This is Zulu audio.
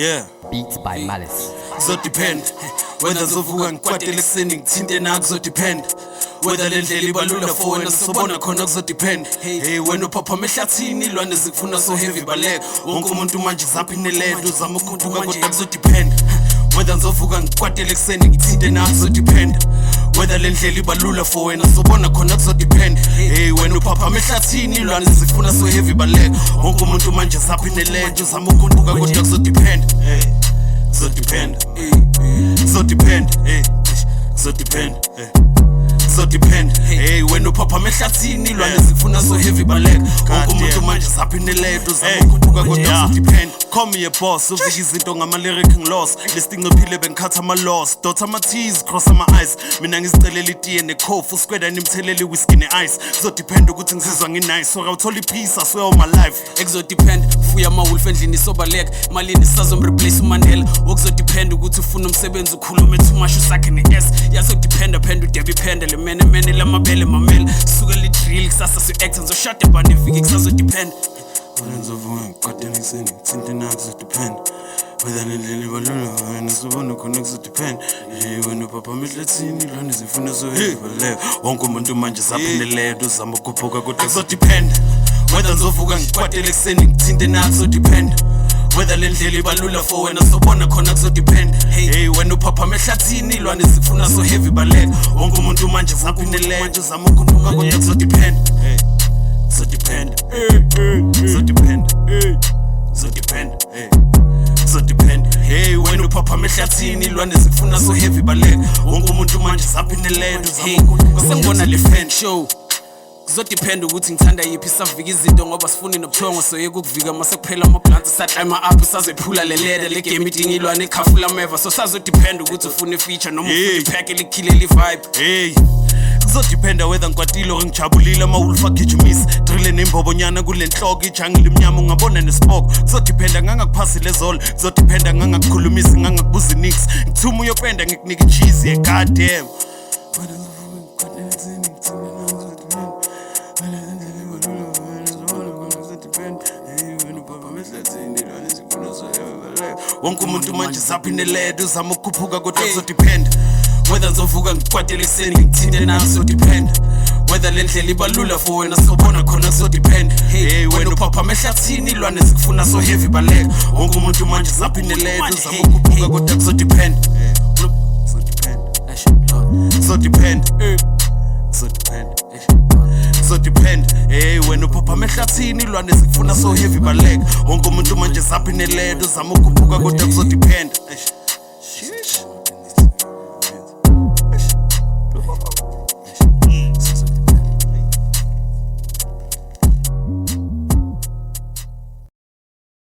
Yeah. Beats by Malice. Kuzodepend whether ngizovuka ngikwatele ekuseni ngithinte na, kuzodepend whether le ndlela ibalula for wena, sobona khona, kuzodepend. Hey wena uphaphama ehlathini, ilwane zikufuna so heavy, baleka. Wonke umuntu manje zaphi nelento, uzama ukukhuphuka, kodwa kuzodepend whether ngizovuka ngikwatele ekuseni ngithinte na, kuzodepend whether le ndlela ibalula for wena, sobona khona, kuzodepend. Hey wena uphaphama ehlathini, ilwane zikufuna so heavy, baleka. Wonke umuntu manje zaphi nelento, uzama ukukhuphuka, kodwa kuzodepend. Hey, kuzodepend, kuzodepend, hey, kuzodepend, hey, kuzodepend. Hey wena uphaphama ehlathini, ilwane zikufuna so heavy, baleka. Wonke umuntu manje zaphi nelento, uzama ukukhuphuka, kodwa kuzodepend. Call me a boss, uvika izinto ngama-lyric, ngilos lesinciphile, bengikhatha ama-loss, dot ama-t's, cross ama-i's. Mina ngizicelela itiye nekhofu, uskweda nimthelele i-whisky ne-ice. Kuzodepend ukuthi ngizizwa nginice or awuthola i-peace, I swear on my life. Ekuzodepend fuya ama-wolf endlini, sobaleka malini, sazomreplace uMandela. Okuzodepend ukuthi ufuna umsebenzi, ukhulume too much, usakhe ne-s yazodependa phenda udebe iphenda le mene mene lamabele mamele suke li-drill kusasa si-acta ngizoshada baneviki, kusazodepend. Wena ngizovuka ngikwatele ekuseni ngithinte na, kuzodepend whether le ndlela ibalula wena, sobona khona, kuzodepend. Hey wena uphaphama ehlathini, ilwane zifuna so heavy, baleka. Wonke umuntu manje zaphindelelo, uzama ukukhuphuka, kodwa kuzodepend whether ngizovuka ngikwatele ekuseni ngithinte na, kuzodepend whether le ndlela ibalula for wena, sobona khona, kuzodepend. Hey wena uphaphama ehlathini, ilwane zifuna so heavy, baleka. Wonke umuntu manje zaphindelelo, uzama ukukhuphuka, kodwa kuzodepend. Hey, kuzodepend, kuzodepend, kuzodepend, hey, kuzodepend. Hey wena uphaphama ehlathini, ilwane zikufuna so heavy, baleka. Wonke umuntu manje zaphindelelo, uzama Hey, ukukhuphuka. Sengibona le fan show, kuzodependa ukuthi ngithanda yiphi. Savika izinto ngoba sifuni nobuthongo, soyeka ukuvika mase kuphela amablansi, saklima up, sazephula le leda le game idinga ilwane ekhafula ameva, so sazodependa ukuthi ufuna i-feature noma ufuna Hey. ipack elikhile li-vibe. Hey, kuzodependa whether ngikwatile or ngijabulile, ama-wolf agijimisa drile nembobonyana kule nhloko, ijangile imnyama, ungabona nesipoko. Kuzodependa ngangakuphasi lezolo, kuzodependa ngangakukhulumisi, ngangakubuza nix, ngithuma uyopenda, ngikunika i-cheese, yeah, goddamn. Wonke umuntu manje zaphi neleda, uzama ukukhuphuka, kodwa kuzodepend whether ngizovuka ngikwatele ekuseni ngithinte na, kuzodepend whether le ndlela ibalula for wena, sobona khona, kuzodepend. Hey wena uphaphama ehlathini, ilwane zikufuna so heavy, baleka. Wonke umuntu manje zaphi neleda, uzama ukukhuphuka, kodwa kuzodepend, kuzodepend, kuzodepend, kuzodepend, kuzodepend. Hey wena uphaphama ehlathini, ilwane zikufuna so heavy, baleka. Wonke umuntu manje zaphi neleda, uzama ukukhuphuka, kodwa kuzodepend.